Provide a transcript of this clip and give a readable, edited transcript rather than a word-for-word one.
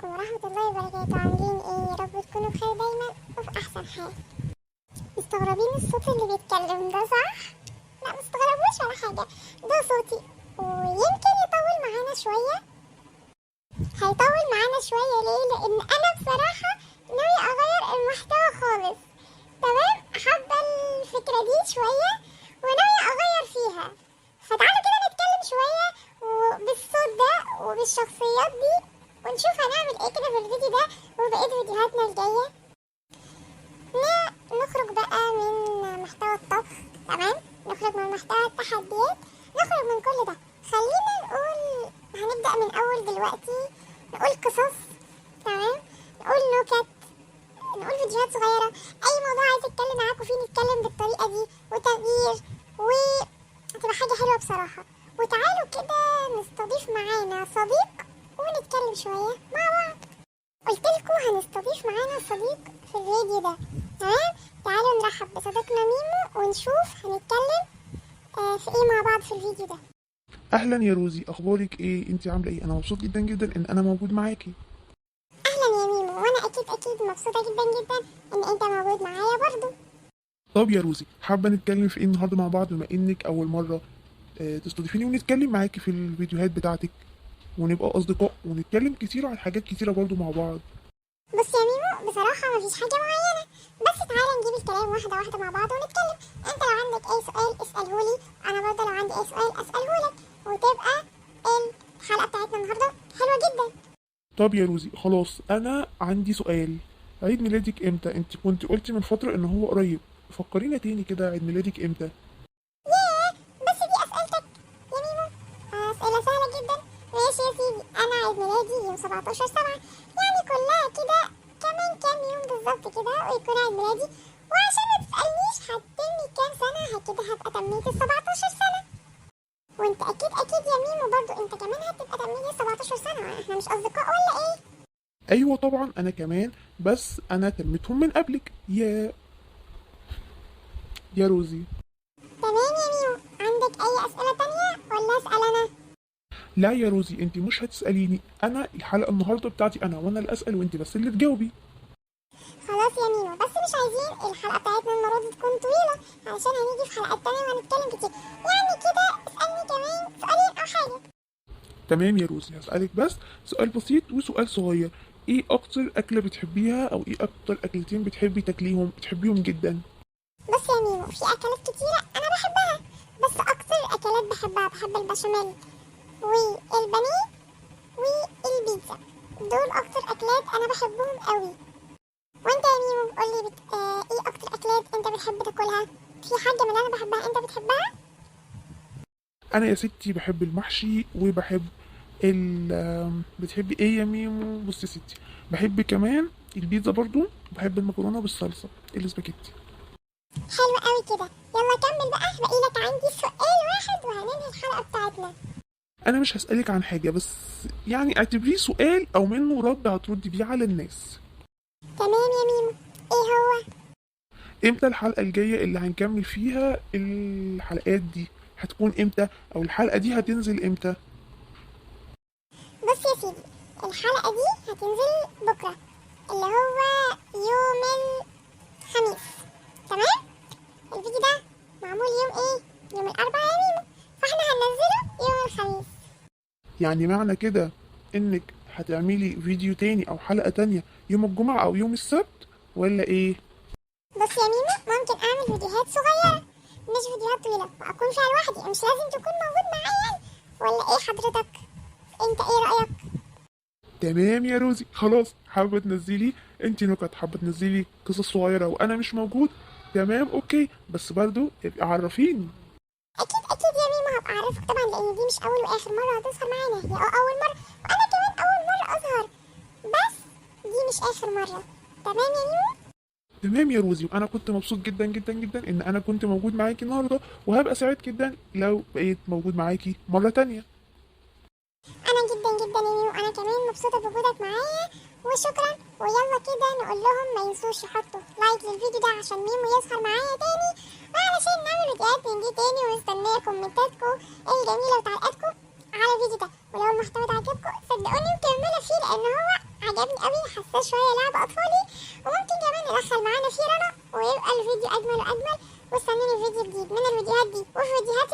عليكم ورحمة الله وبركاته. عاملين ايه؟ يا رب تكونوا بخير دايما وفي احسن حال. مستغربين الصوت اللي بيتكلم ده صح؟ لا مستغربوش ولا حاجة، ده صوتي ويمكن يطول معانا شوية. هيطول معانا شوية ليه؟ لان انا بصراحة ناوية اغير المحتوى خالص، تمام؟ حابة الفكرة دي شوية وناوية اغير فيها، فتعالوا كده نتكلم شوية وبالصوت ده وبالشخصيات دي ونشوف هنعمل ايه كده في الفيديو ده وبقية فيديوهاتنا الجاية. نخرج بقى من محتوى الطبخ، تمام؟ نخرج من محتوى التحديات، نخرج من كل ده. خلينا نقول هنبدأ من أول دلوقتي، نقول قصص، تمام؟ نقول نكت، نقول فيديوهات صغيرة، أي موضوع عايز أتكلم معاكم فيه نتكلم بالطريقة دي وتغيير، وتبقى حاجة حلوة بصراحة. وتعالوا كده نستضيف معانا صديق ونتكلم شوية مع بعض. قلت لكم هنستضيف معانا صديق في الفيديو ده، تمام؟ تعالوا نرحب بصديقنا ميمو ونشوف هنتكلم في ايه مع بعض في الفيديو ده. اهلا يا روزي، اخبارك ايه؟ انت عامله ايه؟ انا مبسوط جدا جدا ان انا موجود معاكي. اهلا يا ميمو، وانا اكيد اكيد مبسوطة جدا جدا ان انت موجود معايا برضو. طب يا روزي، حابة نتكلم في ايه النهارده مع بعض بما انك اول مرة تستضيفيني ونتكلم معاكي في الفيديوهات بتاعتك ونبقى اصدقاء ونتكلم كتير عن حاجات كتيرة برضو مع بعض. بص يا ميمو، بصراحة مفيش حاجة معينة، بس تعالى نجيب الكلام واحدة واحدة مع بعض ونتكلم. انت لو عندك اي سؤال اسألهولي، انا برضه لو عندي اي سؤال اسألهولك، وتبقى الحلقة بتاعتنا النهاردة حلوة جدا. طب يا روزي خلاص، انا عندي سؤال. عيد ميلادك امتى؟ انت كنت قلتي من فترة ان هو قريب، فكرينا تاني كده، عيد ميلادك امتى؟ ياه، بس دي اسئلتك يا ميمو؟ اسئلة سهلة جدا. ماشي يا سيدي، انا عيد ميلادي يوم 17/7، يعني كلها كده كمان كام يوم بالظبط كده ويكون عيد ميلادي. وعشان ما تسألنيش هتتمي كام سنة، كده هبقى تميت ال 17 سنة. وانت اكيد اكيد يا ميمو برضو انت كمان هتبقى تميت ال 17 سنة، احنا مش اصدقاء ولا ايه؟ ايوه طبعا انا كمان، بس انا تميتهم من قبلك يا روزي. تمام يا ميمو، عندك اي اسئلة تانية ولا اسأل انا؟ لا يا روزي، انت مش هتسأليني، انا الحلقة النهاردة بتاعتي انا، وانا اللي اسأل وانت بس اللي تجاوبي. خلاص يا ميمو، بس مش عايزين الحلقة بتاعتنا المرة دي تكون طويلة علشان هنيجي في حلقات تانية وهنتكلم كتير، يعني كده اسألني كمان سؤالين او حاجة. تمام يا روزي، هسألك بس سؤال بسيط وسؤال صغير. ايه اكتر اكلة بتحبيها، او ايه اكتر اكلتين بتحبي تاكليهم بتحبيهم جدا؟ بص يا ميمو، في اكلات كتيرة انا بحبها، بس اكتر اكلات بحبها بحب البشاميل والبانيه والبيتزا، دول اكتر اكلات انا بحبهم قوي. وانت يا ميمو قولي ايه اكتر اكلات انت بتحب تاكلها؟ في حاجة من اللي انا بحبها انت بتحبها؟ انا يا ستي بحب المحشي وبحب ال بتحبي ايه يا ميمو؟ بصي يا ستي، بحب كمان البيتزا برضو، وبحب المكرونة بالصلصة الاسباجيتي. حلو قوي كده، يلا كمل بقى، باقي لك عندي سؤال واحد وهننهي الحلقة بتاعتنا. انا مش هسألك عن حاجة، بس يعني اعتبريه سؤال او منه رد هتردي بيه على الناس. تمام يا ميمو، ايه هو؟ امتى الحلقة الجاية اللي هنكمل فيها الحلقات دي هتكون امتى، او الحلقة دي هتنزل امتى؟ بص يا سيدي، الحلقة دي هتنزل بكرة اللي هو يوم الخميس، تمام؟ الفيديو ده معمول يوم ايه؟ يوم الاربعاء يا ميمو، فاحنا هننزله يوم الخميس. يعني معنى كده انك هتعملي فيديو تاني او حلقة تانية يوم الجمعة او يوم السبت ولا ايه؟ بص يا ميمو، ممكن اعمل فيديوهات صغيرة مش فيديوهات طويلة واكون فيها لوحدي، مش لازم تكون موجود معايا يعني، ولا ايه حضرتك؟ انت ايه رأيك؟ تمام يا روزي، خلاص حابة تنزلي انت نكت، حابة تنزلي قصص صغيرة وانا مش موجود، تمام okay، بس برضو ابقي عرفيني. اكيد اكيد يا ميمو هبقى اعرفك طبعا، لان دي مش اول واخر مرة هتظهر معانا، هي اول مرة وانا كمان اول مرة اظهر، بس دي مش اخر مرة. تمام يا ميمو؟ تمام يا روزي، وانا كنت مبسوط جدا جدا جدا ان انا كنت موجود معاكي النهارده، وهبقى سعيد جدا لو بقيت موجود معاكي مرة تانية. انا جدا جدا يا ميمو، انا كمان مبسوطة بوجودك معايا، وشكرا. ويلا كده نقول لهم ما ينسوش يحطوا like للفيديو ده عشان ميمو يظهر معايا تاني، وعلشان نعمل فيديوهات من دي تاني، ومستنيه كومنتاتكم الجميلة وتعليقاتكم على الفيديو ده. ولو المحتوى ده عجبكم صدقوني مكملة فيه لان هو عجبني. عجبني قوي، حاساه شوية لعب اطفالي، وممكن كمان ندخل معانا فيه رنا ويبقى الفيديو اجمل واجمل. واستنوني في فيديو جديد من الفيديوهات دي وفي فيديوهات